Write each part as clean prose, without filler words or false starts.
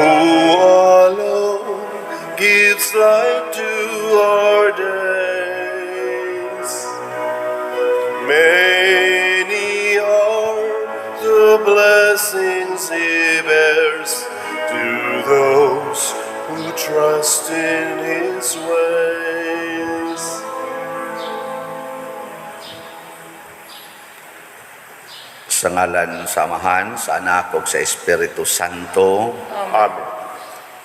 Who alone gives light to our days. Many are the blessings He bears to those who trust in His ways. Sa ngalan sa Amahan, sa Anak ug sa Espiritu Santo. Amen.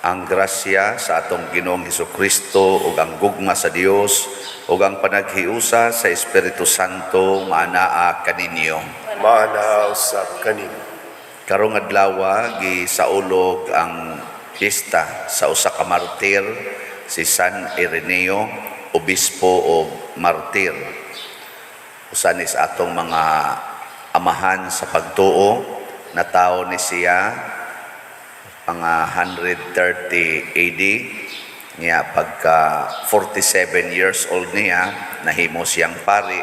Ang grasya sa atong Ginoong Hesukristo ug ang gugma sa Dios ug ang panaghiusa sa Espiritu Santo maanaa kaninyo. Maanaa usab kanimo. Karong adlaw gisaulog ang piyesta sa usa ka martir, si San Ireneo, obispo o martir. Usa ni sa atong mga amahan sa pagtuo, natawo ni siya mga 130 AD niya. Pagka 47 years old niya, nahimo siyang pari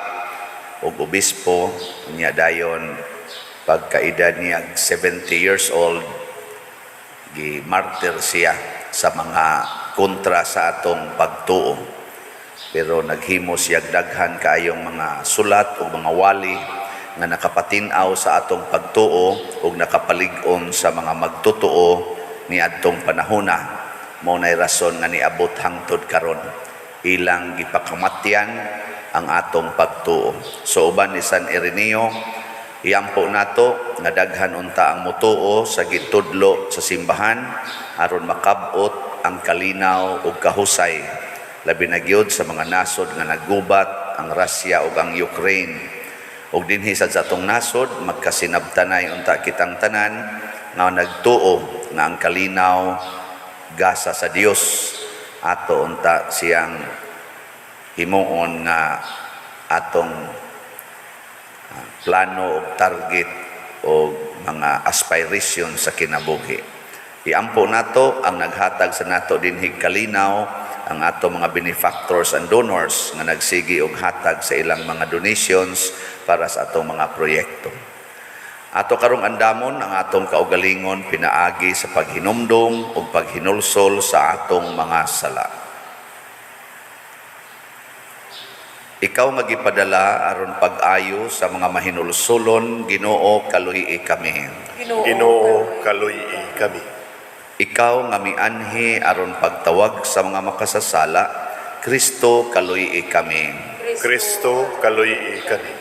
ug obispo niya. Dayon pagkaedad niya 70 years old, gi-martyr siya sa mga kontra sa atong pagtuo. Pero naghimo siya daghan kaayong mga sulat o mga wali nga nakapatin-aw sa atong pagtuo ug nakapalig-on sa mga magtotoo niadtong panahona. Mao nay rason nga niabot hangtod karon ilang gipakamatyan ang atong pagtuo. So uban ni San Ireneo, iampo nato nga daghan unta ang mutuo sa gitudlo sa simbahan aron makab-ot ang kalinaw ug kahusay, labi na gyud sa mga nasod nga naggubat, ang Russia ug ang Ukraine. Ug dinhi sad sa atong nasod, magkasinabtanay unta kitang tanan nga nagtuo nga ang kalinaw gasa sa Dios. Ato unta siyang himuon nga atong plano og target o mga aspiration sa kinabuhi. Iampo nato ang naghatag sa nato dinhig kalinaw, ang ato mga benefactors and donors nga nagsigi og hatag sa ilang mga donations para sa atong mga proyekto. Ato karong andamon ang atong kaugalingon pinaagi sa paghinumdum ug paghinulsol sa atong mga sala. Ikaw nga gipadala aron pag-ayo sa mga mahinulsolon, Ginoo, kaluy kami. Ginoo, kaluy kami. Ikaw nga mianhi aron pagtawag sa mga makasasala, Kristo, kaluy kami. Kristo, kaluy kami.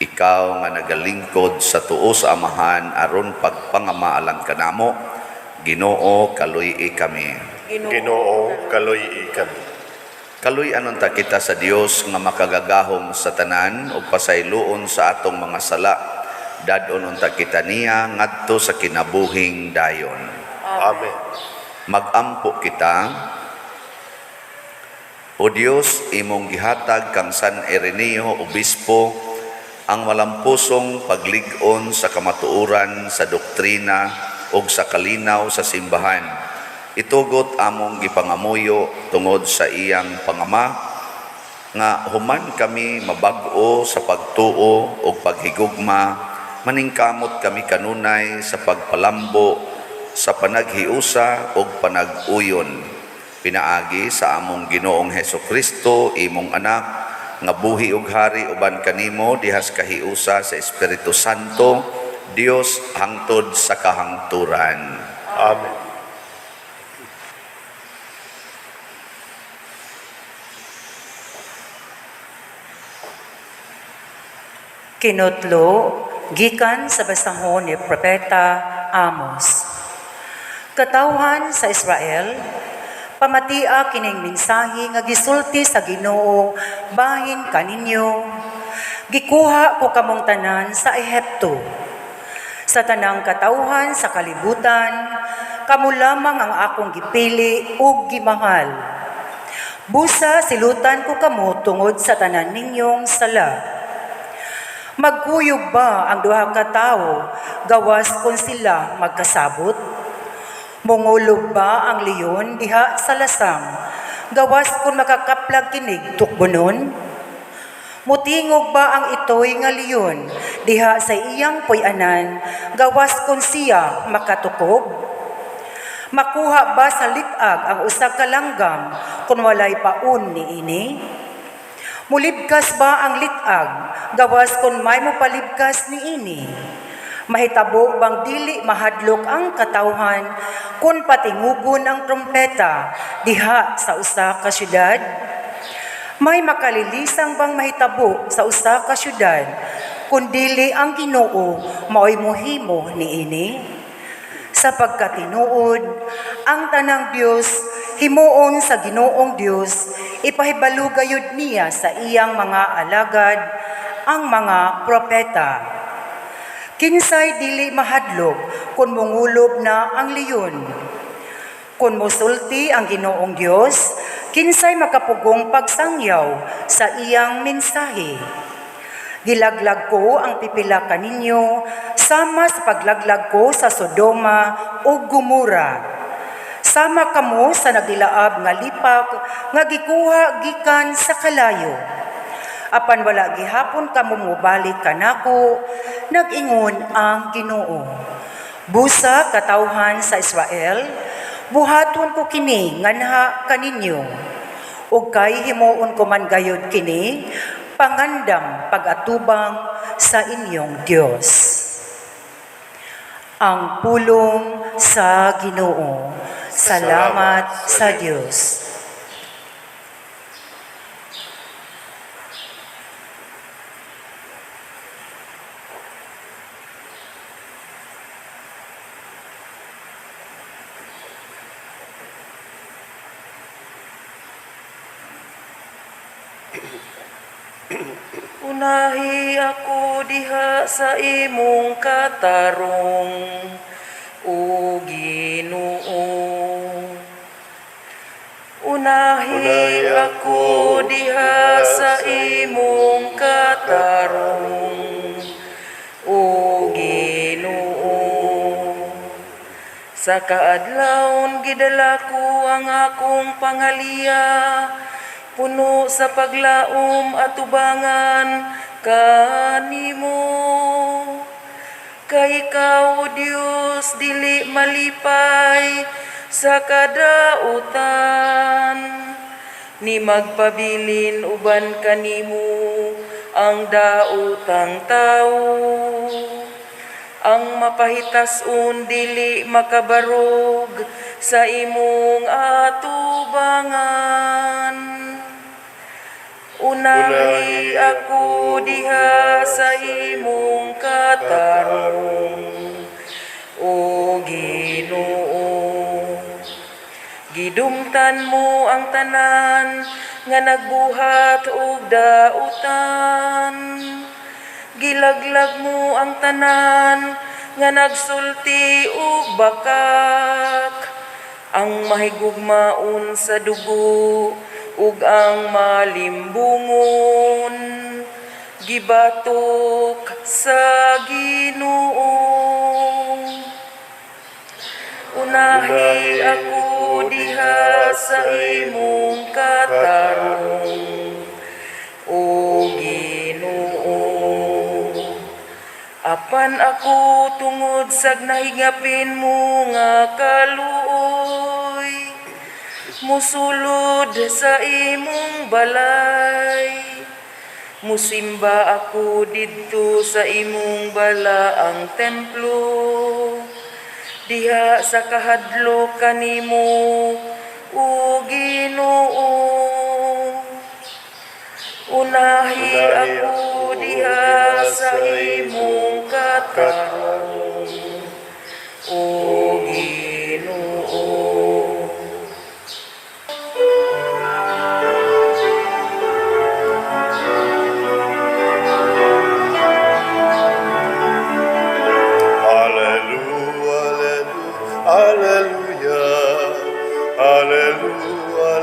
Ikaw nga nagalingkod sa tuo sa Amahan aron pagpangamaalang kanamo, Ginoo, kaluy kami. Ginoo, kaluy kami. Kaluy-anon ta kita sa Dios nga makagagahom sa tanan ug pasayloon sa atong mga sala. Dad-on unta kita niya ngadto sa kinabuhing dayon. Amen. Magampo kita. O Dios, imong gihatag kang San Ireneo Obispo ang malampusong paglig-on sa kamatuoran sa doktrina ug sa kalinaw sa simbahan. Itugot among gipangamuyo tungod sa iyang pangama nga human kami mabag-o sa pagtuo ug paghigugma, maningkamot kami kanunay sa pagpalambo sa panaghiusa ug panag-uyon pinaagi sa among Ginoong Hesukristo, imong anak, nga buhi ug hari uban kanimo dihas kahiusa sa Espiritu Santo, Dios, hangtod sa kahangturan. Amen. Kinutlo gikan sa basahon ni Propeta Amos. Katawhan sa Israel, pamatia kining mensahe nga gisulti sa Ginoo bahin kaninyo. Gikuha ko kamong tanan sa Ehipto. Sa tanang katawhan sa kalibutan, kamo lamang ang akong gipili ug gimahal. Busa silutan ko kamo tungod sa tanan ninyong sala. Magkuyog ba ang duha ka tawo gawas kung sila magkasabot? Mongulog ba ang leon diha sa lasang gawas kung makakaplag kinig tukbonon? Mutingog ba ang itoy nga leon diha sa iyang puy-anan gawas kung siya makatukob? Makuha ba sa lit-ag ang usa ka langgam kung walay paon niini? Mulibkas ba ang lit-ag gawas kung may mopalibkas niini? Mahitabo bang dili mahadlok ang katawhan kung patingugon ang trompeta diha sa usa ka syudad? May makalilisang bang mahitabo sa usa ka syudad kung dili ang Ginoo maoy mohimo niini? Sa pagkatinuod, ang tanang Dios himuon sa Ginoong Dios, ipahibalo gayud niya sa iyang mga alagad ang mga propeta. Kinsay dili mahadlok kung mungulob na ang leon? Kung musulti ang Ginoong Dios, kinsay makapugong pagsangyaw sa iyang mensahe? Gilaglag ko ang pipila kaninyo sama sa paglaglag ko sa Sodoma ug Gomora. Sama kamo sa nagdilaab nga lipak nga gikuha gikan sa kalayo. Apan wala gihapon kamo mobalik kanako, nag-ingon ang Ginoo. Busa, katawhan sa Israel, buhaton ko kini nganha kaninyo. Ug kay himuon ko man gayud kini, pangandam pag-atubang sa inyong Dios. Ang pulong sa Ginoo. Salamat sa Dios. Unahi ako diha sa imong katarong, o Ginoo. Unahi Unahi ako ako diha sa imong katarong, o Ginoo. Sa kaadlawon gidala ko ang akong pangaliya, puno sa paglaom atubangan kanimo. Kay ikaw, O Dios, dili malipay sa kadautan, ni magpabilin uban kanimo ang daotang tawo. Ang mapahitason dili makabarog sa imong atubangan. Unahi ako diha sa imong katarong, o Ginoo. Gidumtan mo ang tanan nga nagbuhat og dautan. Gilaglag mo ang tanan nga nagsulti og bakak. Ang mahigugmaon sa dugo ug ang malimbungon gibatok sa Ginoo. Unahi ako diha sa imong katarong, o Ginoo. Apan ako tungod sa nahigapin mo nga kaluoy, musulod sa imong balay. Musimba ako didto sa imong balaang templo. Diha sa kahadlok kanimo, o Ginoo. Unahi ako diha sa imong katarong, o Ginoo. Hallelujah, hallelujah,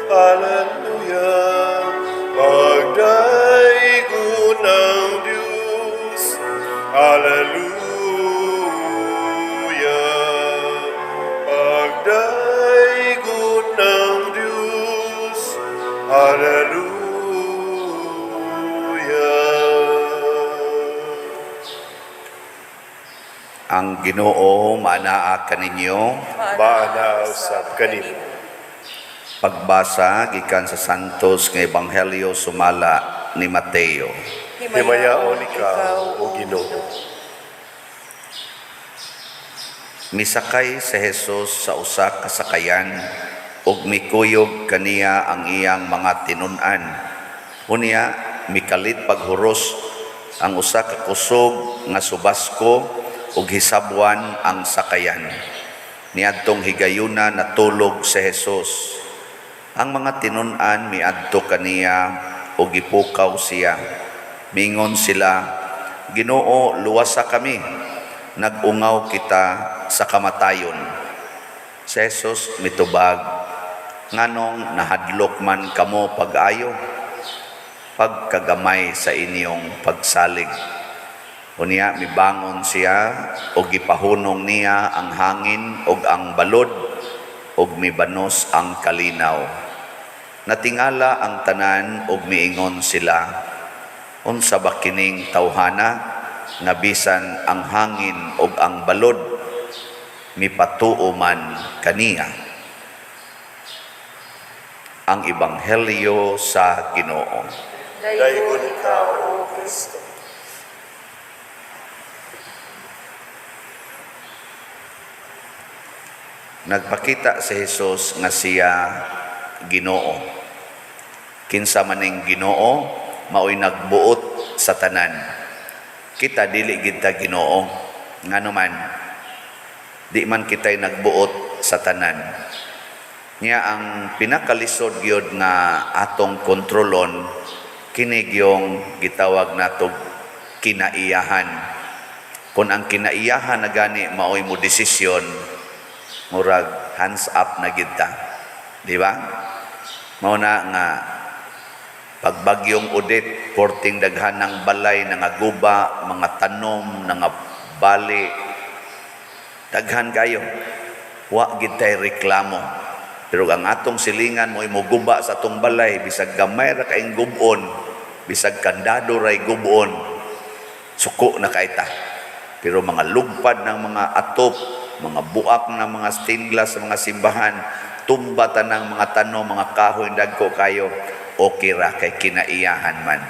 hallelujah, hallelujah. Pagdaigon ng Diyos. Hallelujah. Pagdaigon ng Diyos. Hallelujah. Ang Ang Ginoo maanaa kaninyo. Maanaa usab kanimo. Pagbasa gikan sa Santos nga Ebanghelyo sumala ni Mateo. Himayaon ikaw, O Ginoo. Misakay si Jesus sa usa ka sakayan ug mikuyog kaniya ang iyang mga tinun-an. Unya mikalit paghuros ang usa ka kusog nga subasko ug hisabwan ang sakayan. Niadtong higayuna natulog si Jesus. Ang mga tinun-an miadto kaniya ug gipukaw siya. Mingon sila, "Ginoo, luwasa kami. Nag-ungaw kita sa kamatayon." Si Jesus mitubag, "Nganong nahadlok man kamo pag-ayo? Pagkagamay sa inyong pagsalig." Unya mibangon siya ug gipahunong niya ang hangin ug ang balod ug mibanos ang kalinaw. Natingala ang tanan ug miingon sila, "Unsa ba kining tawhana nga bisan ang hangin ug ang balod mipatuo man kaniya?" Ang Ebanghelyo sa Ginoo. Daygon ikaw, O Kristo. Nagpakita si Jesus nga siya Ginoo. Kinsa maning Ginoo, maoy nagbuot sa tanan. Kita dili gid ta Ginoo. Ngano man, di man kita'y nagbuot sa tanan. Nya ang pinakalisod gyud nga atong kontrolon kini gyung gitawag nato kinaiyahan. Kung ang kinaiyahan na gani maoy mo desisyon, murag hands up na gid ta. Di ba? Mao na nga pagbagyong Odette, porting daghan ng balay, nangaguba, mga tanom, nangabali, daghan kayo. Wa gid tay reklamo. Pero ang atong silingan mo moguba sa atong balay, bisag gamay ra kaing gubon, bisag kandado ray gubon, suko na kay ta. Pero mga lugpad ng mga atop, mga buak ng mga stained glass sa mga simbahan, tumba tanang mga tanom, mga kahoy, dagko kayo, okay ra kay kinaiyahan man.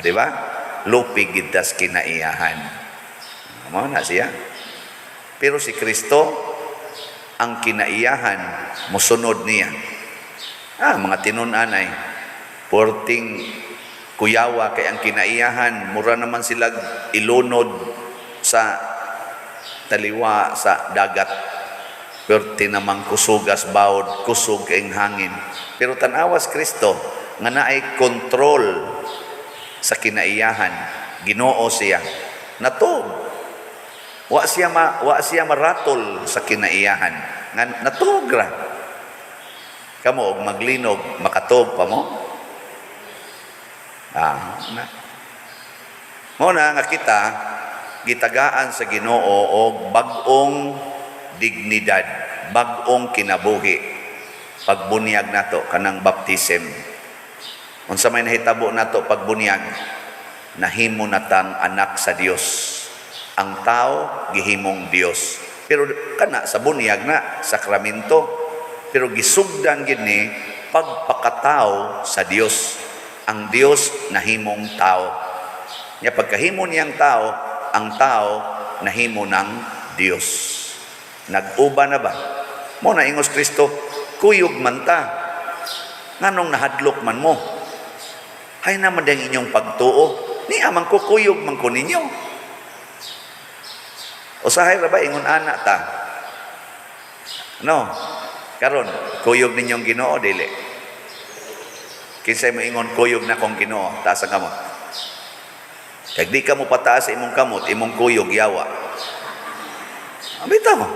Di ba? Lupi gid tas kinaiyahan. Mao na siya. Pero si Kristo, ang kinaiyahan, mosunod niya. Mga tinun-an ay, porting kuyawa kay ang kinaiyahan, mura naman sila ilunod sa taliwa sa dagat. Perti namang kusugas bawod, kusog ang hangin. Pero tan-awas Kristo, nga naay kontrol sa kinaiyahan, Ginoo siya. Natog. Wa siya maratol sa kinaiyahan. Nga natog ra. Kamo og maglinog, makatog pa mo? Na. Mo na nga kita gitagaan sa Ginoo og bag-ong dignidad, bag-ong kinabuhi. Pagbunyag nato kanang baptism. Unsa may nahitabo nato pagbunyag? Nahimo natang anak sa Dios. Ang tao gihimong Dios. Pero kana sa bunyag na sakramento, pero gisugdan gid ni pagpakatao sa Dios. Ang Dios nahimong tao. Nya pagkahimo niyang tao, ang tao nahimo ng Dios. Nag-uba na ba? Mo na ingos Kristo, kuyog man ta. Nganong nahadlok man mo? Hay naman diyang inyong pagtuo. Ni amang ko kuyog man ko ninyo. Usahay ra ba ingon ana ta? No. Karon, kuyog ninyong Ginoo dili. Kinsay mo ingon kuyog na kong Ginoo, taas ang kamot. Kag di ka mo pataas sa imong kamot, imong kuyog yawa. Bitaw mo.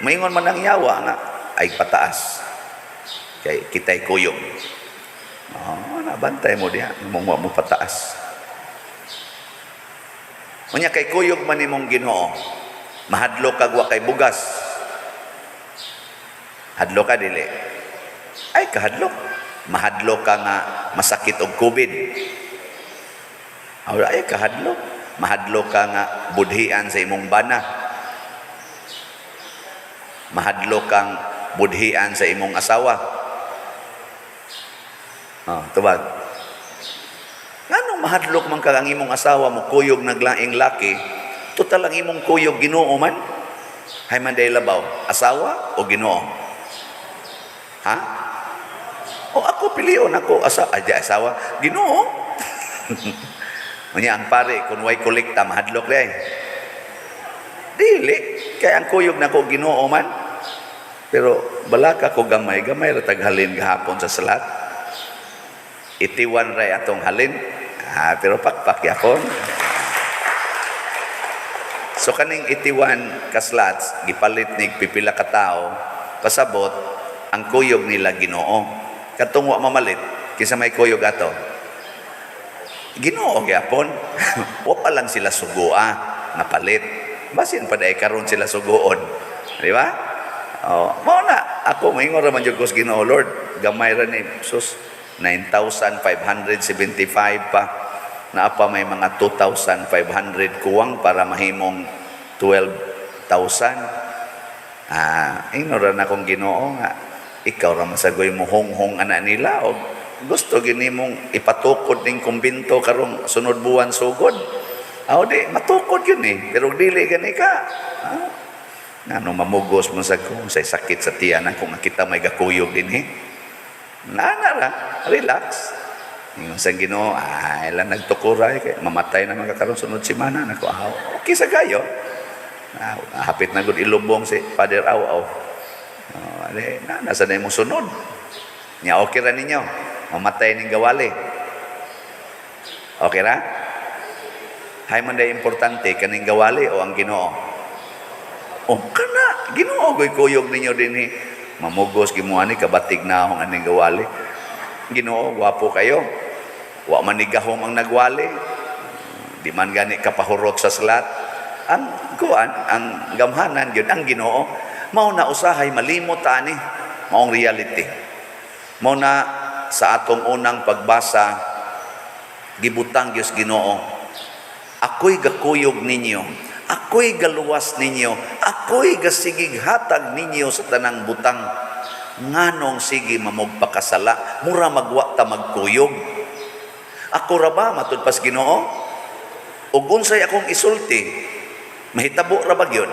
Maingon man ang yawa nga ay pataas. Kay kita'y kuyog. Oh, nabantay mo diha, imong wa mo pataas. Unya kay kuyog man imong Ginoo, mahadlok kag wa kay bugas. Hadlok ka dili? Ay kahadlok. Mahadlok ka nga masakit og COVID. Ay kahadlok. Mahadlok ka nga budhian sa imong bana. Mahadlok kang budhian sa imong asawa. Oh, tubag. Nganong mahadlok man ka ang imong asawa mo kuyog naglaing laki, total ang imong kuyog Ginoo man? Hay man day labaw, asawa o Ginoo? Ha? O ako pilion ako asa adya asawa, Ginoo. Unya ang pare kung way kolekta, mahadlok day. Dili kay ang kuyog nako Ginoo man. Pero balaka ko gamay, gamay ra taghalin gahapon sa salat. 81 ray atong halin. Ah, pero pakpak yapon. So kaning 81 ka slots gipalit ni pipila ka tawo, pasabot ang kuyog nila Ginoo. Katong wa mamalit, kinsa may kuyog ato? Ginoo gyapon. Wa pa lang sila sugua nga palit. Basin pa day karon sila suguon. Di ba? Oh, mao na ako moingon ra man jud ko sa Ginoo, Lord, gamay ra ni, sus, 9,575 pa, naa pa may mga 2,500 kuwang para mahimong 12,000. Ah, ingnon ra na kong Ginoo nga ikaw ra masagoy mo honghong ana nila o gusto gini mong ipatukod ning kumbinto karong sunod buwan sugod. Aw di matukod yun eh, pero dili gani ka. Ah, ngano mamugos mo sa ko say sakit sa tiyan kung kita may gakuyog din eh. Nana ra, relax. Ingon sa Ginoo, ay lang nagtukuray kay mamatay na mga karon sunod semana nako. Ah, okay sa kayo. Ah, hapit na gud ilubong si Father Aw Aw. Oh, ale, na nasa na imong sunod. Nya okay ra ninyo. Mamatay ning gawali. Okay ra? Hay man day importante, kaning gawali o ang Ginoo? O kana, Ginoo goy kuyog ninyo dinhi. Mamugos gimo ani kabatig na akong aning gawali. Ginoo, gwapo kayo. Wa man ni gahom ang nagwali. Di man gani kapahurot sa slat. Ang kuan, ang gamhanan gyud ang Ginoo. Mao na usahay malimot ani maong reality. Mao na sa atong unang pagbasa gibutang Dios Ginoo. Ako'y gakuyog ninyo. Ako'y galuwas ninyo. Ako'y gasigig hatag ninyo sa tanang butang. Nganong sige mamugpakasala, mura magwa ta magkuyog. Ako ra ba matud pas Ginoo? Ug unsay akong isulti, mahitabo ra ba gyud?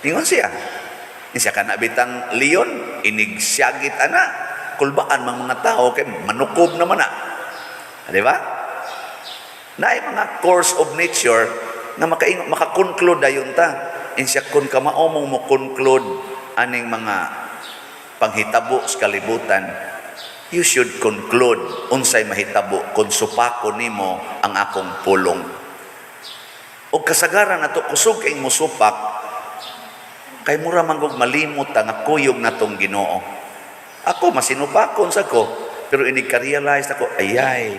Ingon siya. Siya kana bitang leon, inig siyagit ana, kulbaan mang mga tao kay manukob naman na. Di ba? Naay mga course of nature nga makaingon maka-conclude dayon ta. Insya kun kamao mong mo conclude aning mga panghitabo sa kalibutan, you should conclude unsay mahitabo kung supako nimo ang akong pulong. O kasagaran nato kusog kay musupak kay mura man gug malimot ta nga kuyog natong Ginoo. Ako masinupakon sa ko, pero inig ka-realize ako, ayay,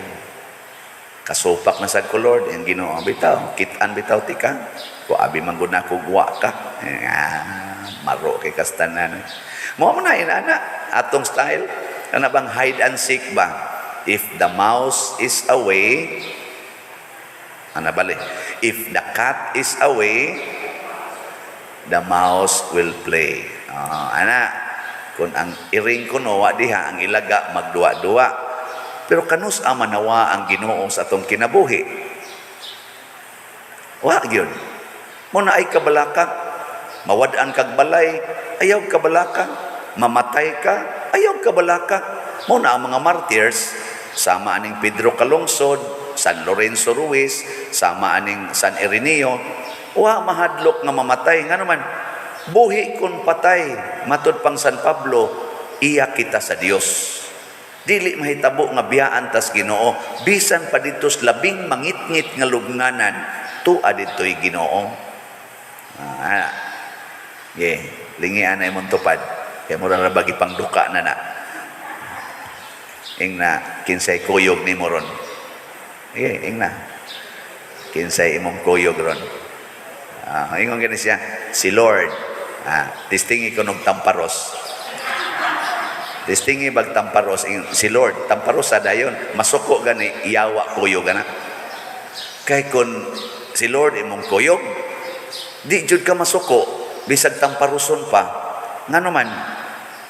kasupak na sad ko, Lord, ang Ginoo bitaw, kit-an bitaw tika. Ko abi man gud nako guwa ka. Ah, maro kay kastanan. Mo mo na inana atong style ana bang hide and seek ba? If the mouse is away, ana bali? If the cat is away, the mouse will play. Ah, ana kung ang iring kuno wa diha, ang ilaga magduwa-duwa. Pero kanus ama nawa ang Ginoo sa atong kinabuhi? Wa gyud. Mo na ay kabalaka. Mawad-an kag balay, ayaw kabalaka. Mamatay ka, ayaw kabalaka. Mo na ang mga martyrs, sama aning Pedro Calungsod, San Lorenzo Ruiz, sama aning San Ireneo, wa mahadlok nga mamatay. Nga naman, buhi kun patay, matud pang San Pablo, iya kita sa Dios. Dili mahitabo nga biyaan tas Ginoo, bisan pa dito sa labing mangitngit nga lubnganan, tua dito'y Ginoo. Ah, yeah, lingian na imong tupad. Kaya mura ra bagi pangduka na na. Ing na kinsay kuyog nimo ron. Yeah, ing na. Kinsay imong kuyog ron. Ah, ingon gani siya, si Lord. Ah, tistingi ko nog tamparos. Tistingi bag tamparos, si Lord, tamparos sa dayon, masuko gani, iyawa kuyog ana. Kay kun Si Lord imong kuyog. Di jud ka masuko bisag tamparuson pa. Ngano man?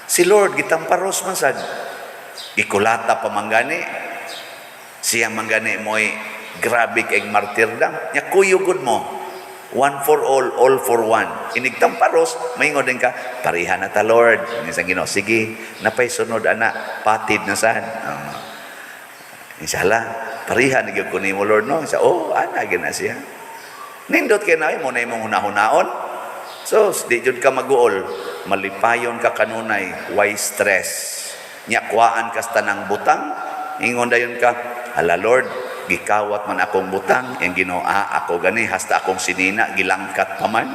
Si Lord gitamparos man sad. Gikulata pa man gani. Siya man gani mo'y grabe kay martyrdom. Nya kuyog gud mo. One for all for one. Inig tamparos, maingon din ka, "Pareha na ta, Lord." Nga sa Ginoo, "Sige, napay sunod ana, patid na sad." Inshallah, pareha na gyud ko nimo, Lord, no? Sa oh, ana gyud na siya. Nindot kay na mo na imong hunahunaon. So, di jud ka maguol, malipayon ka kanunay, why stress? Nya kuhaan kas tanang butang, ingon dayon ka, "Hala Lord, gikawat man akong butang," yang Ginoo, "Ah, ako gani hasta akong sinina gilangkat pa man."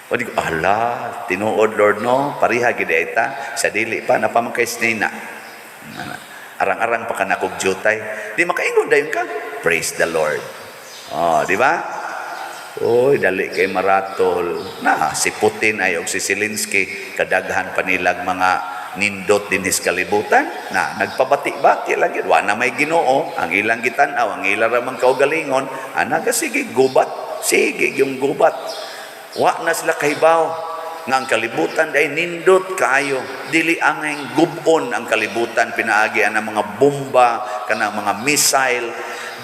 O di ko, "Ala, tinuod Lord, no, pareha gid ta, sa dili pa napaman kay sinina. Arang-arang pa ka na kog jutay." Di makaingon dayon ka, "Praise the Lord." Oh, di ba? Oy, dali kay maratol. Na, si Putin ay og si Zelensky, kadaghan pa nilag mga nindot dinhis kalibutan. Na, nagpabati-bati lang yun. Wa na may Ginoo. Ang ilang gitan-aw, ang ilang ramang kaugalingon. Ana ka, sige, gubat. Sige, yung gubat. Wa na sila kahibaw nga ang kalibutan ay nindot kaayo, dili angay gubon ang kalibutan pinaagi ang mga bomba kanang mga missile,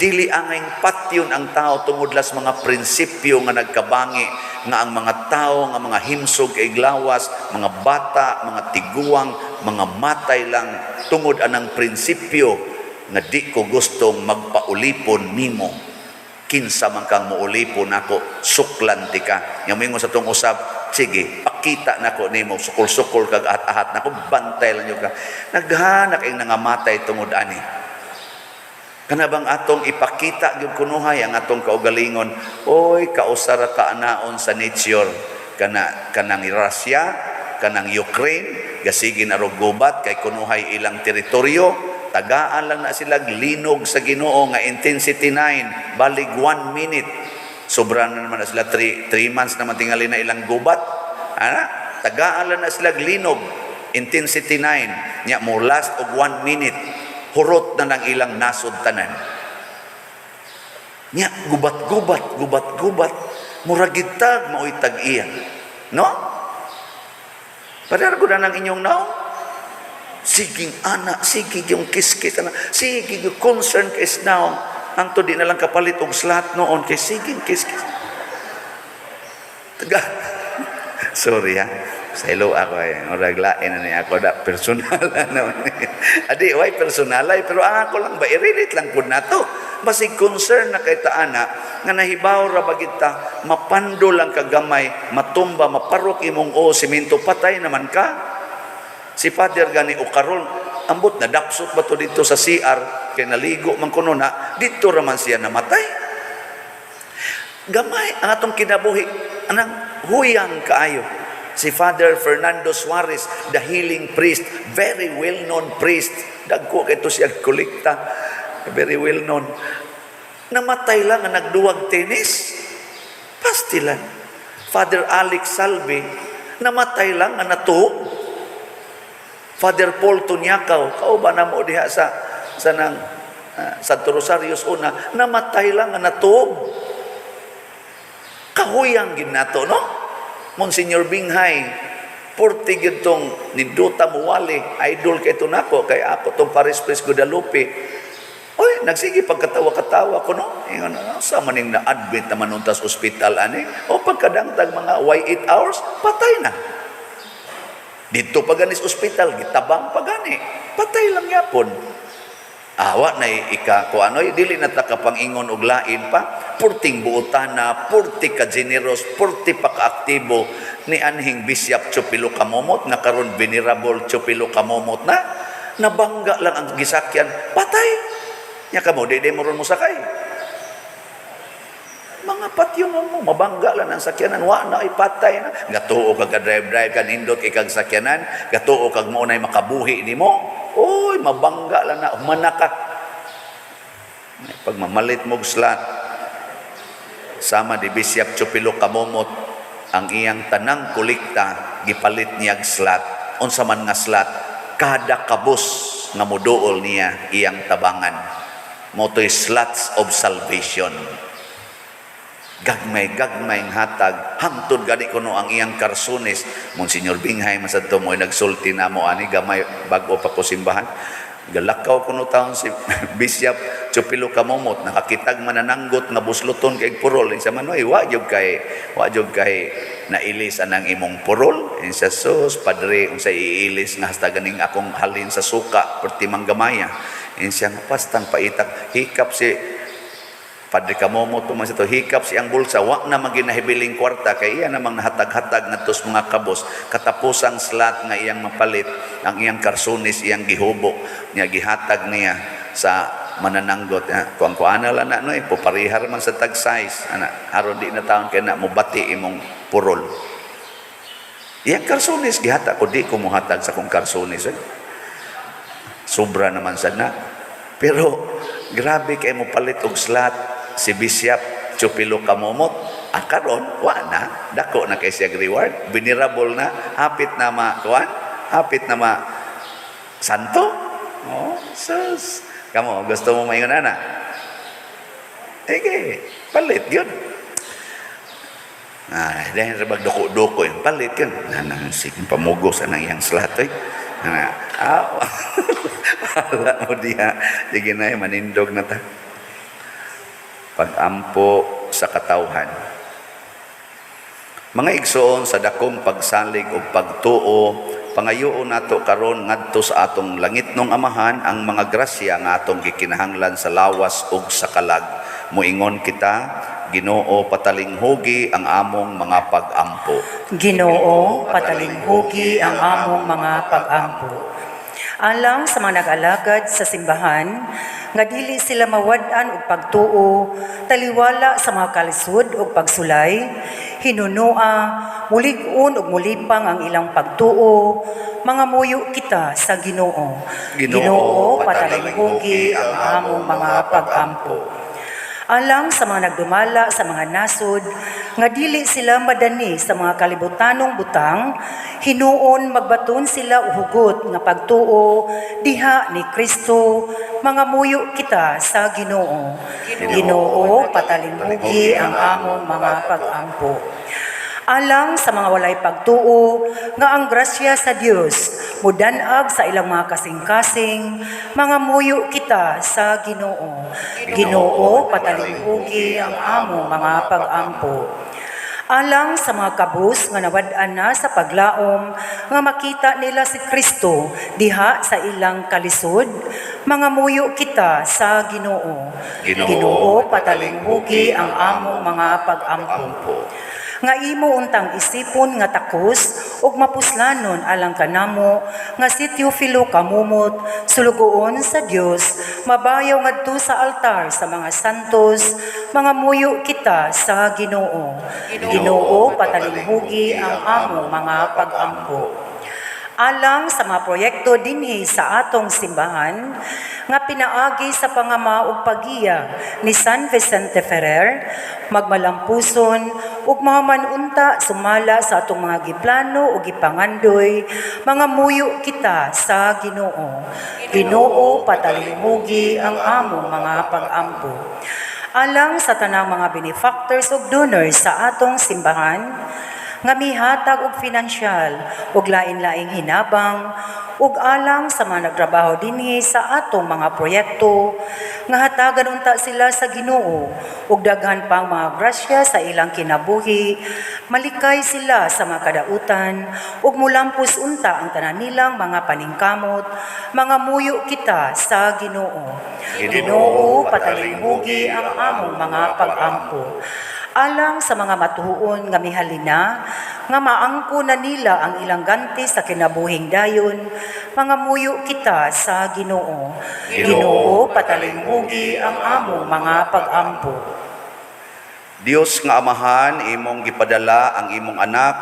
dili angay patyon ang tao tungod las mga prinsipyo nga nagkabangi nga ang mga tao nga mga himsog kay glawas, mga bata, mga tiguang, mga matay lang tungod anang prinsipyo nga di ko gustong magpaulipon nimo, kinsa man kang muulipon nako, suklan ti ka. Nga moingon sa tong usab, "Sige, pakita nako nimo, sukol-sukol kag ahat-ahat nako, bantay lang ka." Naghanak ang nangamatay tungod ani. Kana bang atong ipakita gyud kunuhay ang atong kaugalingon? Oy, kausara ka anaon sa nature, kana kanang Russia, kanang Ukraine, gasige na rog gubat kay kunuhay ilang teritoryo. Tagaan lang na sila linog sa Ginoo nga intensity 9, balig 1 minute, sobra na naman na sila. 3 months naman tingali na ilang gubat ana. Tagaan lang na sila linog intensity 9 nya mo last og 1 minute, hurot na ng ilang nasod tanan. Nya gubat-gubat, gubat-gubat, murag gitag maoy tag-iya, no? Padar ko na ng inyong naong. Siging ana, sige yung kiskis ana, sige yung concern kay naong. Anto di na lang kapalit og slot noon kay siging kiskis. Taga. Sorry ha. Sa ilo ako eh. Murag lain na niya ako da personal na. Adi way personal ay, pero ang ako lang ba, i-relate lang pud nato. Basig concern na kay ta ana nga nahibaw ra ba kita, mapando lang kagamay, matumba, maparok imong o simento, patay naman ka. Si Father gani o karon ambot na dapsot ba to dito sa CR kay naligo man kuno na dito ra man siya namatay. Gamay ang atong kinabuhi, anang huyang kaayo. Si Father Fernando Suarez, the healing priest, very well-known priest. Dagko kay to siya kolekta. Very well known. Namatay lang ang nagduwag tennis. Pastilan. Father Alex Salve, namatay lang ang natuog. Father Paul Tunyakaw, kauban na mo diha sa nang Santo Rosarios una, namatay lang ang natuog. Kahuyang ginato, no? Monsignor Binghay, purti gyud tong ninduta mo wali, idol kay nako, kay ako tong Parish Priest Guadalupe. Oy, nagsige pagkatawa-katawa ko, no? Ingon, "Ano, sa maning na-admit naman untas ospital ani?" O pagkadangtag mga why 8 hours, patay na. Dito pa gani sa ospital, gitabang pa gani. Patay lang yapon. Awa na ika ko ano, dili na ta kapangingon og lain pa. Purting buotan na, purti ka generous, purti pa kaaktibo ni anhing Bishop Chupilo Kamomot na karon Venerable Chupilo Kamomot na nabangga lang ang gisakyan, patay. Nya kamo di di mo ron mo sakay. Mga patyon mo, mabangga lang ang sakyanan, wa na ay patay na. Gatuo kag drive-drive ka, nindot kay kag sakyanan, gatuo kag mo nay makabuhi nimo. Oy, mabangga lang na, humana ka. Pag mamalit mo slot, sama di Bishop Chupilo Kamomot, ang iyang tanang kolekta, gipalit niyag slot. Unsa man nga slot, kada kabus nga muduol niya iyang tabangan. Motoy slots of salvation. Gagmay, gagmay ang hatag. Hangtod gani kuno ang iyang karsunis. Monsignor Binghay man sad to mo'y nagsulti namo ani gamay bag-o pa ko simbahan. Galakaw kuno taon si Bishop Teofilo Camomot, nakakitag manananggot nga busloton kay purol. Sa manoy, wa jud kay nailis anang imong purol. Insa, "Sus, padre, unsa iilis nga hasta ganing akong halin sa suka perti manggamaya." Insa nga pastang paitak hikap si Padre Camomot man sa to, hikap siyang bulsa, wa na maginahibiling kwarta kay iya namang nahatag-hatag ngadto sa mga kabos. Katapusang slot nga iyang mapalit, ang iyang karsunis iyang gihubo niya, gihatag niya sa manananggot. Ya, kuang kuana lang na no eh, puparihar man sa tag size ana aron di na taon kay na mobati imong purol. Iyang karsunis gihatag ko. Di ko mohatag sa akong karsunis eh. Sobra naman sad na. Pero grabe kay mo palit og slot si Bishop Teofilo Camomot. Ah, karon wa na, dako na kay siya reward, venerable na, hapit na ma kuan, hapit na ma santo. Oh, sus. Kamo, gusto mo maingon ana? Sige, palit yun. Ah, dahil ra duko-duko yung palit yun. Nanang sige pamugos anang iyang slot eh. Ana, ah, wala mo diha. Sige na, manindog na ta. Pag-ampo sa katawhan. Mga igsoon, sa dakong pagsalig o pagtuo, pangayoon nato karon ngadto sa atong langitnong Amahan ang mga grasya nga atong gikinahanglan sa lawas ug sa kalag. Moingon kita, Ginoo, patalinghugi ang among mga pag-ampo. Ginoo, patalinghugi ang among mga pag-ampo. Alang sa mga nag-alagad sa simbahan, nga dili sila mawad-an og pagtuo, taliwala sa mga kalisod ug pagsulay, hinunua, mulig-on ug mulipang ang ilang pagtuo, mangamuyo kita sa Ginoo. Ginoo, patalinghugi ang among mga pag-ampo. Alang sa mga nagdumala sa mga nasod, nga dili sila madani sa mga kalibutanong butang, hinuon magbaton sila og hugot nga pagtuo diha ni Kristo, mangamuyo kita sa Ginoo. Ginoo, patalinghugi ang among mga pag-ampo. Alang sa mga walay pagtuo nga ang grasya sa Dios mudanag sa ilang mga kasing-kasing, mangamuyo kita sa Ginoo. Ginoo, patalinghugi ang among mga pag-ampo. Alang sa mga kabus nga nawad-an na sa paglaom nga makita nila si Kristo diha sa ilang kalisod, mangamuyo kita sa Ginoo. Ginoo, patalinghugi ang among mga pag-ampo. Ampo. Nga imo untang isipon nga takos ug mapuslanon alang kanamo nga si Teofilo Camomot, sulugoon sa Dios, mabayaw ngadto sa altar sa mga santos, mangamuyo kita sa Ginoo. Ginoo, patalinghugi ang among mga pag-ampo. Alang sa mga proyekto dinhi sa atong simbahan nga pinaagi sa pangama ug pagiya ni San Vicente Ferrer, magmalampuson ug mahuman unta sumala sa atong mga giplano ug gipangandoy, mangamuyo kita sa Ginoo. Ginoo, patalinghugi ang among mga pag-ampo. Alang sa tanang mga benefactors ug donors sa atong simbahan nga mihatag og finansyal ug lain-laing hinabang ug alang sa mga nagtrabaho dinhi sa atong mga proyekto, nga hatagan unta sila sa Ginoo ug daghan pang mga grasya sa ilang kinabuhi, malikay sila sa mga kadautan ug mulampos unta ang tanan nilang mga paningkamot, mangamuyo kita sa Ginoo. Ginoo, patalinghugi ang among mga pag-ampo. Alang sa mga matuon nga mihalina, nga maangko na nila ang ilang ganti sa kinabuhing dayon, mangamuyo kita sa Ginoo. Ginoo, patalinghugi ang among mga pag-ampo. Dios nga Amahan, imong gipadala ang imong anak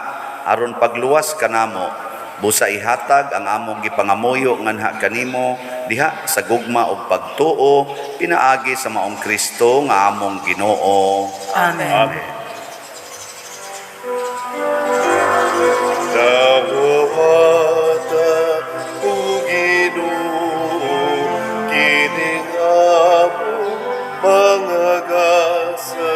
aron pagluwas kanamo. Busa ihatag ang among gipangamuyo nganha kanimo diha sa gugma ug pagtuo pinaagi sa maong Kristo nga among Ginoo. Amen. Amen. Dawata, O Ginoo, kining among mga gasa.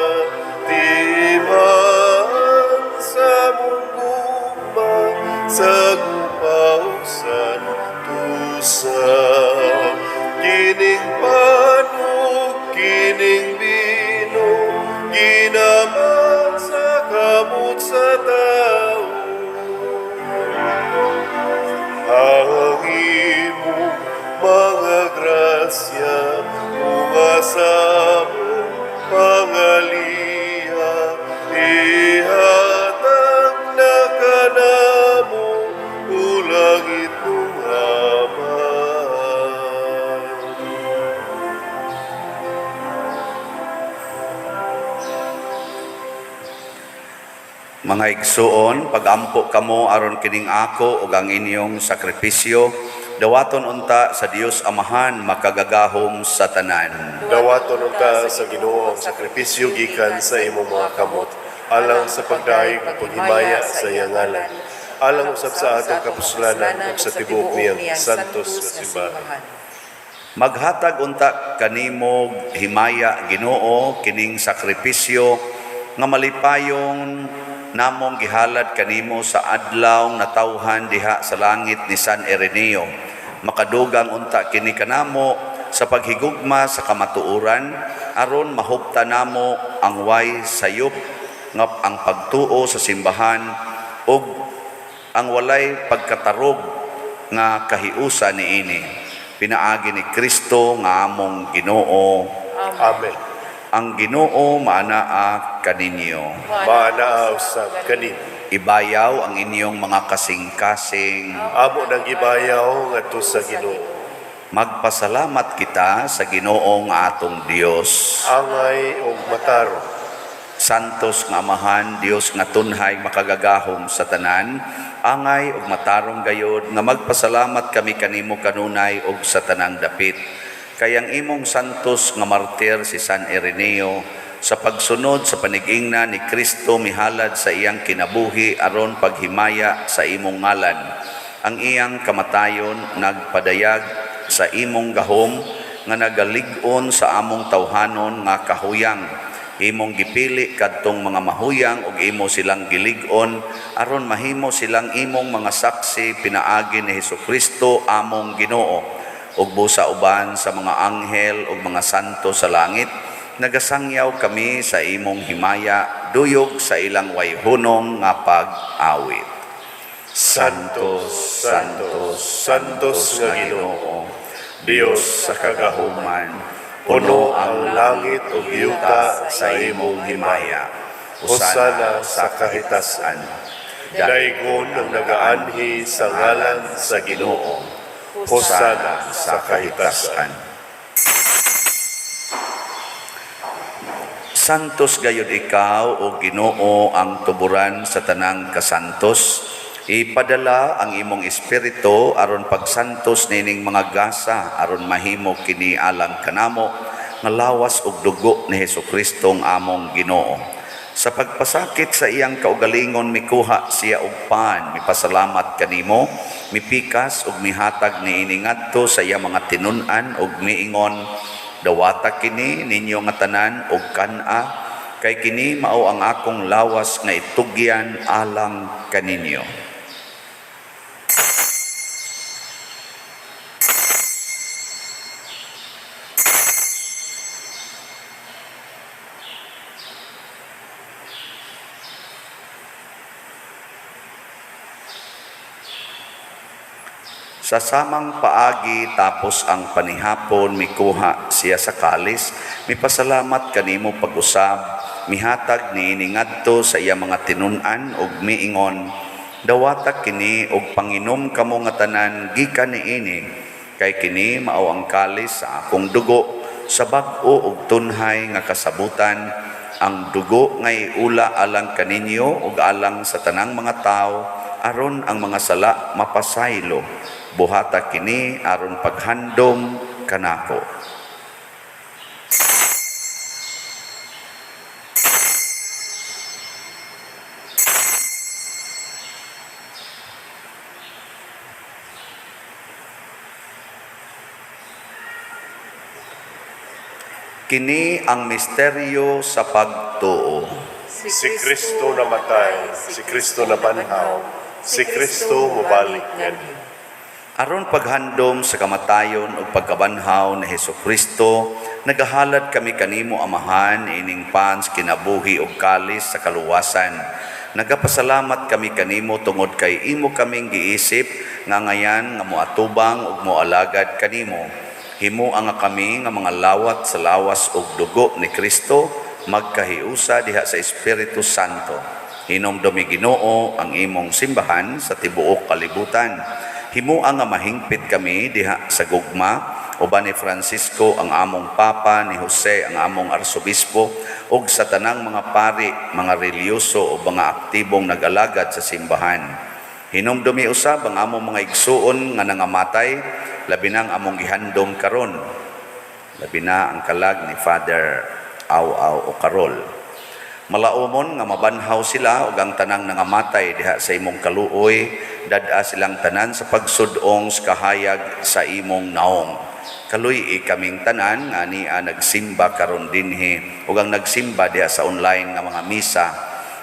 Mga igsuon, pagampo kamo aron kining ako ug ang inyong sakripisyo, dawaton unta sa Dios Amahan makagagahom sa tanan. Dawaton unta sa Ginoo ang sakripisyo gikan sa imong mga kamot, alang sa pagdayeg ug paghimaya sa iyang ngalan, alang usab sa atong kapuslanan ug sa tibuok niyang santos nga simbahan. Maghatag unta kanimo himaya, Ginoo, kining sakripisyo nga malipayon namong gihalad kanimo sa adlaw natawhan diha sa langit ni San Ireneo. Makadugang unta kini kanamo sa paghigugma sa kamatuoran aron mahupta namo ang way sayop nga ang pagtuo sa simbahan ug ang walay pagkatarog nga kahiusa niini, pinaagi ni Kristo nga among Ginoo. Amen. Ang Ginoo maanaa kaninyo. Maanaa usab kanimo. Ibayaw ang inyong mga kasing-kasing. Amo nang gibayaw ngadto sa Ginoo. Magpasalamat kita sa Ginoo nga atong Dios. Angay ug matarong. Santos nga Amahan, Dios nga tunhay makagagahom sa tanan, angay ug matarong gayod nga magpasalamat kami kanimo kanunay ug sa tanang dapit. Kay ang imong santos nga martir si San Ireneo sa pagsunod sa panigingna ni Kristo mihalad sa iyang kinabuhi aron paghimaya sa imong ngalan. Ang iyang kamatayon nagpadayag sa imong gahom nga nagalig-on sa among tawhanon nga kahuyang. Imong gipili kadtong mga mahuyang ug imo silang gilig-on aron mahimo silang imong mga saksi pinaagi ni Hesukristo among Ginoo. Ug busa uban sa mga anghel ug mga santo sa langit, nagasangyaw kami sa imong himaya duyog sa ilang wayhunong nga pag-awit. Santos, Santos, Santos nga Ginoo, Dios sa kagahuman, puno ang langit ug yuta sa imong himaya. Hosana sa kahitasan. Daygon ang nagaanhi sa ngalan sa Ginoo. Hosana sa kahitasan. Santos gayud ikaw, o Ginoo, ang tuburan sa tanang kasantos. Ipadala ang imong espiritu aron pagsantos nining mga gasa aron mahimo kini alang kanamo nga lawas ug dugo ni Hesukristo ang among Ginoo. Sa pagpasakit sa iyang kaugalingon mikuha siya og pan, mipasalamat kanimo, mipikas ug mihatag niini ngadto sa iyang mga tinun-an ug miingon: "Dawata kini ninyo nga tanan og kan-a, kay kini mao ang akong lawas nga itugyan alang kaninyo." Sa samang paagi tapos ang panihapon mikuha siya sa kalis, mipasalamat kanimo pag-usab, mihatag niini ngadto sa iya mga tinun-an ug miingon: "Dawata kini og panginom kamo nga tanan gikan niini, kay kini mao ang kalis sa akong dugo sa bag-o ug tunhay nga kasabutan, ang dugo nga iula alang kaninyo ug alang sa tanang mga tawo aron ang mga sala mapasaylo. Buhata kini aron paghandom kanako." Kini ang misteryo sa pagtuo. Si Kristo namatay, si Kristo nabanhaw, si Kristo mobalik nganhi. Aron paghandom sa kamatayon ug pagkabanhaw ni Hesukristo, nagahalad kami kanimo, Amahan, ining pan sa kinabuhi ug kalis sa kaluwasan. Nagapasalamat kami kanimo tungod kay imo kaming giisip nga ngayan nga moatubang ug moalagad kanimo. Himoa nga kami nga mga lawat sa lawas ug dugo ni Kristo magkahiusa diha sa Espiritu Santo. Hinumdumi, Ginoo, ang imong simbahan sa tibuok kalibutan. Himoa nga mahingpit kami diha sa gugma. uban ni Francisco ang among Papa, ni Jose ang among Arsobispo, ug sa tanang mga pari, mga relihiyoso o mga aktibong nag-alagad sa simbahan. Hinumdumi usab ang among mga igsuon nga nangamatay, labi na ang among gihandom karon. Labi na ang kalag ni Father Aw-Aw o Karol. Malaumon nga mabanhaw sila ug ang tanang nangamatay diha sa imong kaluoy, dad-a silang tanan sa pagsud-ong sa kahayag sa imong naong. Kaluy-i kaming tanan nga ania nagsimba karon dinhi ug ang nagsimba diha sa online nga mga misa.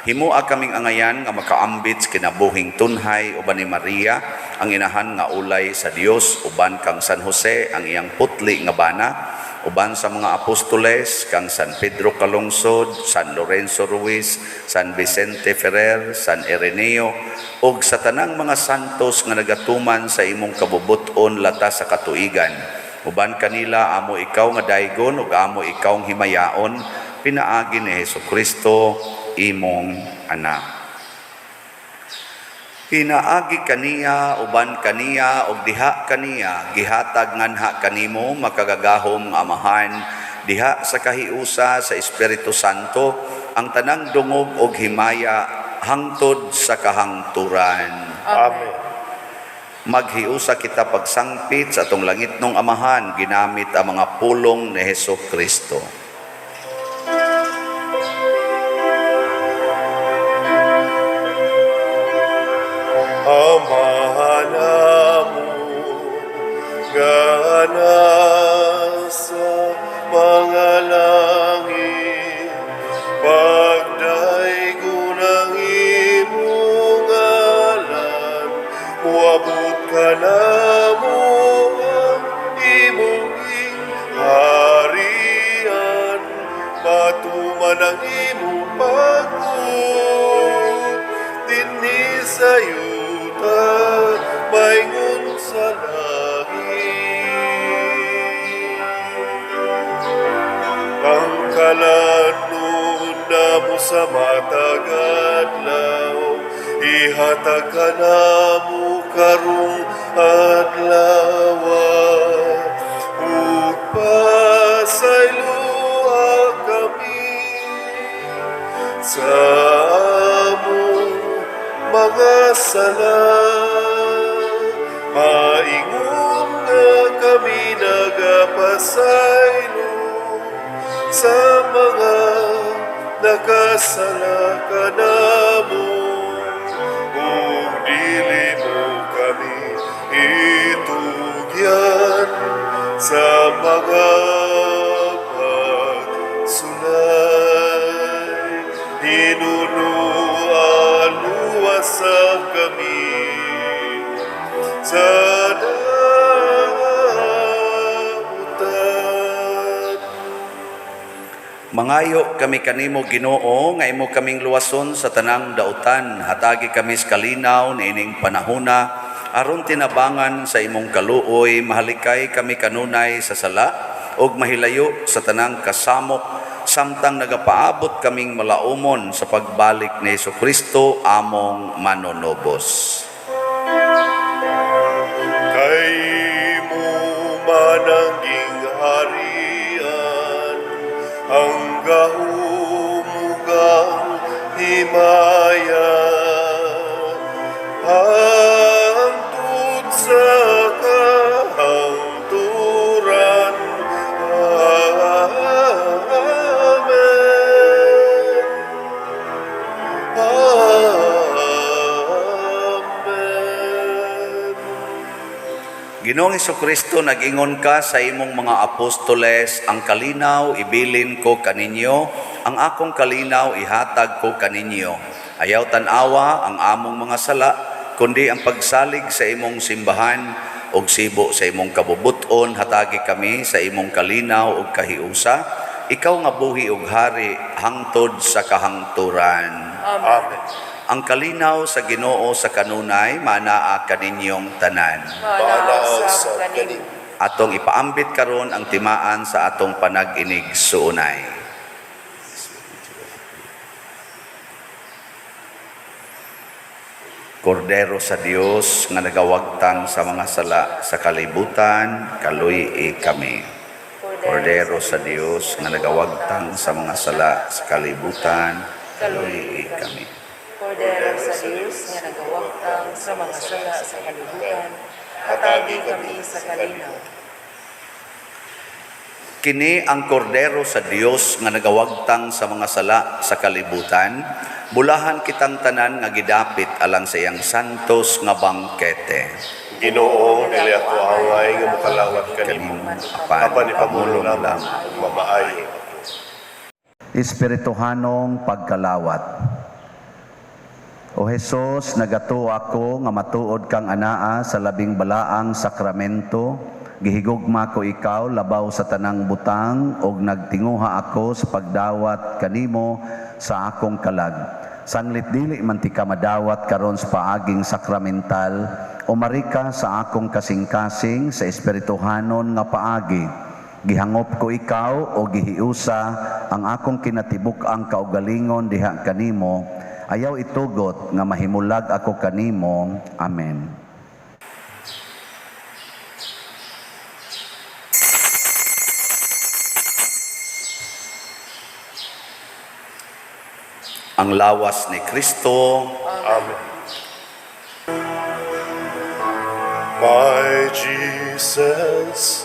Himoa kaming angayan nga makaambit sa kinabuhing tunhay uban ni Maria ang inahan nga ulay sa Dios, uban kang San Jose ang iyang putli nga bana, uban sa mga apostoles kang San Pedro Calungsod, San Lorenzo Ruiz, San Vicente Ferrer, San Ireneo, ug sa tanang mga santos nga nagatuman sa imong kabubut-on latas sa katuigan. Uban kanila amo ikaw nga daygon ug amo ikaw himayaon, pinaagi ni Hesukristo imong anak. Pinaagi kaniya, uban kaniya, ug diha kaniya, gihatag nganha kanimo makagagahom nga Amahan, diha sa kahiusa sa Espiritu Santo, ang tanang dungog ug himaya hangtod sa kahangturan. Amen. Maghiusa kita pagsangpit sa atong langitnong Amahan, ginamit ang mga pulong ni Hesus Kristo. Amahan namo nga nasa mga langit, pagdaygon ang imong ngalan, moabot kanamo ang imong gingharian, matuman ang imong pagbuot dinhi sa yuta maingon sa langit. Ang kalanon namo sa matag adlaw, ihatag kanamo karong adlaw, ug pasayloa kami sa among mga sala, maingon nga kami nagapasaylo sa mga nakasala kanamo, ug dili mo kami itugyan sa mga pagsulay. Hinunuan luwasa kami sa dautan. Mangayo kami kanimo Ginoo nga imo kaming luwason sa tanang dautan, hatagi kami sa kalinaw niining panahona aron tinabangan sa imong kaluoy, mahalikay kami kanunay sa sala ug mahilayo sa tanang kasamok samtang nagapaabot kaming malaumon sa pagbalik ni Hesukristo among manunubos. Kay imo man ang gingharian, ang gahom ug ang himaya, hangtod sa kahangturan. Amen. Amen. Ginoong Hesukristo, nag-ingon ka sa imong mga apostoles, ang kalinaw ibilin ko kaninyo, ang akong kalinaw ihatag ko kaninyo. Ayaw tan-awa ang among mga sala, kundi ang pagsalig sa imong simbahan ug sibo sa imong kabubuton, hatagi kami sa imong kalinaw ug kahiusa. Ikaw nga buhi ug hari hangtod sa kahangturan. Amen. Ang kalinaw sa Ginoo sa kanunay manaa kaninyong tanan. Maanaa sa kanimo. Atong ipaambit karon ang timaan sa atong panag-inig suunay. Kordero sa Dios nga nagawagtang sa mga sala sa kalibutan, kaluy-i kami. Kordero sa Dios nga nagawagtang sa mga sala sa kalibutan, kaluy-i kami. Kordero sa Dios nga nagawagtang sa mga sala sa kalibutan, hatagi kami sa kalinaw. Kini ang kordero sa Dios nga nagawagtang sa mga sala sa kalibutan, bulahan kitang tanan nga gidapit alang sa iyang santos nga bangkete. Ginoo, dili ako angay nga mokalawat kanimo. Apan, Apan ipamulong lamang, mamaayo ako. Espirituhanong pagkalawat. O Hesus, nagatuo ako nga matuod kang anaa sa labing balaang sakramento. Gihigugma ko ikaw labaw sa tanang butang ug nagtinguha ako sa pagdawat kanimo sa akong kalag. Sanglit dili man ti ka madawat karon sa paaging sakramental, umari ka sa akong kasing-kasing sa espirituhanon nga paagi. Gihangop ko ikaw o gihiusa ang akong kinatibuk-ang kaugalingon diha kanimo. Ayaw itugot nga mahimulag ako kanimo. Amen. Ang lawas ni Kristo. Amen. My Jesus,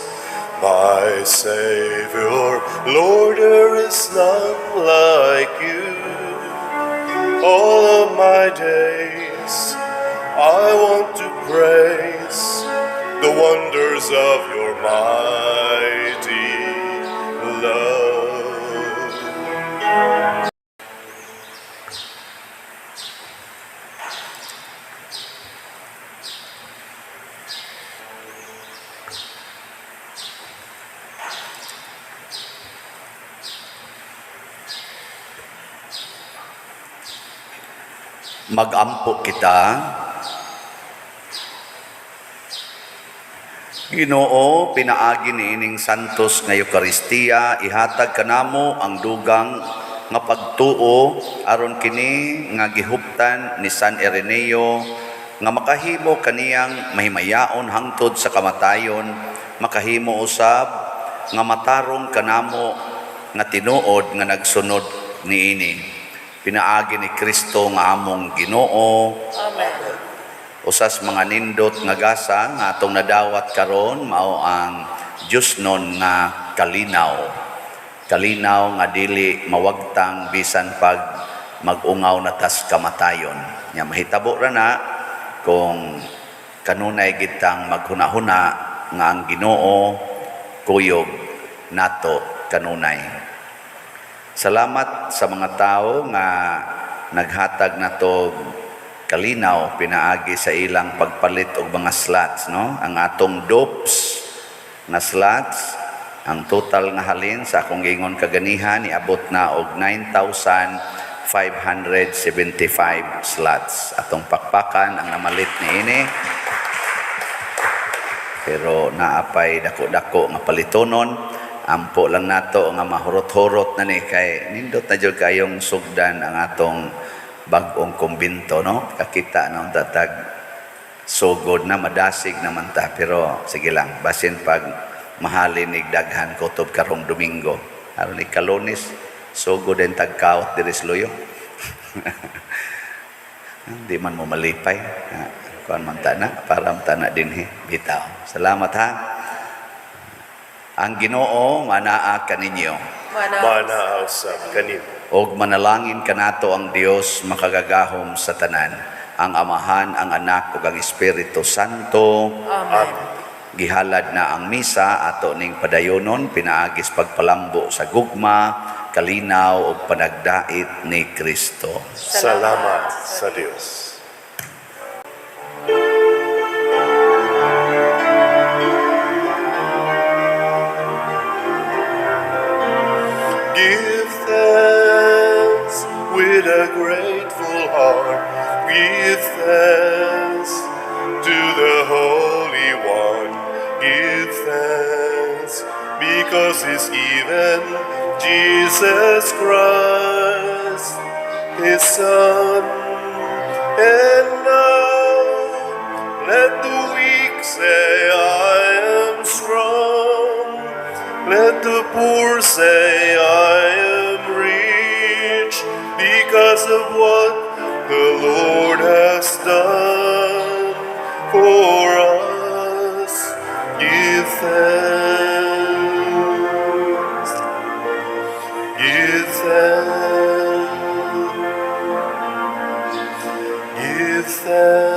my Savior, Lord, there is none like you. All of my days, I want to praise the wonders of your mighty love. Magampo kita. Ginoo, pinaagi niining santos nga Eukaristiya, ihatag kanamo ang dugang nga pagtuo aron kini nga gihuptan ni San Ireneo nga makahimo kaniyang mahimayaon hangtod sa kamatayon, makahimo usab nga matarong kanamo nga tinuod nga nagsunod niini. Pinaagi ni Kristo nga among Ginoo. Amen. Usas mga nindot nga gasa nga atong nadawat karon mao ang Diyosnon nga kalinaw. Kalinaw nga dili mawagtang bisan pag mag-ungaw na tas kamatayon. Nya mahitabo ra na kung kanunay gitang maghuna-huna nga ang Ginoo kuyog nato kanunay. Salamat sa mga tao nga naghatag nato kalinaw pinaagi sa ilang pagpalit og mga slots, no? Ang atong dopes nga slots, ang total nga halin sa akong giingon kaganihan niabot na og 9,575 slots. Atong pakpakan ang namalit niini. Pero naapay dako-dako nga palitonon. Ampo lang nato nga mahurot-hurot na ni kay nindot na jud kayong sugdan ang atong bag-ong kumbinto, no? Kakita na ang tatag sugod na madasig naman ta, pero sige lang, basin pag mahalin nig daghan kutob karong Domingo. Aron ni Kalunes, sugod din tagkaot diri sa Luyo. Di man mo malipay. Kuan man ta na, para man ta na dinhi bitaw. Salamat ha. Ang Ginoo manaa kaninyo. Manaa usab kanimo. Og manalangin kanato ang Dios makagagahom sa tanan, ang Amahan, ang Anak ug ang Espiritu Santo. Amen. Gihalad na ang misa ato ning padayonon pinaagis pagpalambo sa gugma, kalinaw ug panagdait ni Kristo. Salamat sa Dios. Give thanks with a grateful heart. Give thanks to the Holy One. Give thanks because He's given Jesus Christ, His Son. And now Let the poor say, "I am rich because of what the Lord has done for us." Give thanks. Give thanks. Give thanks.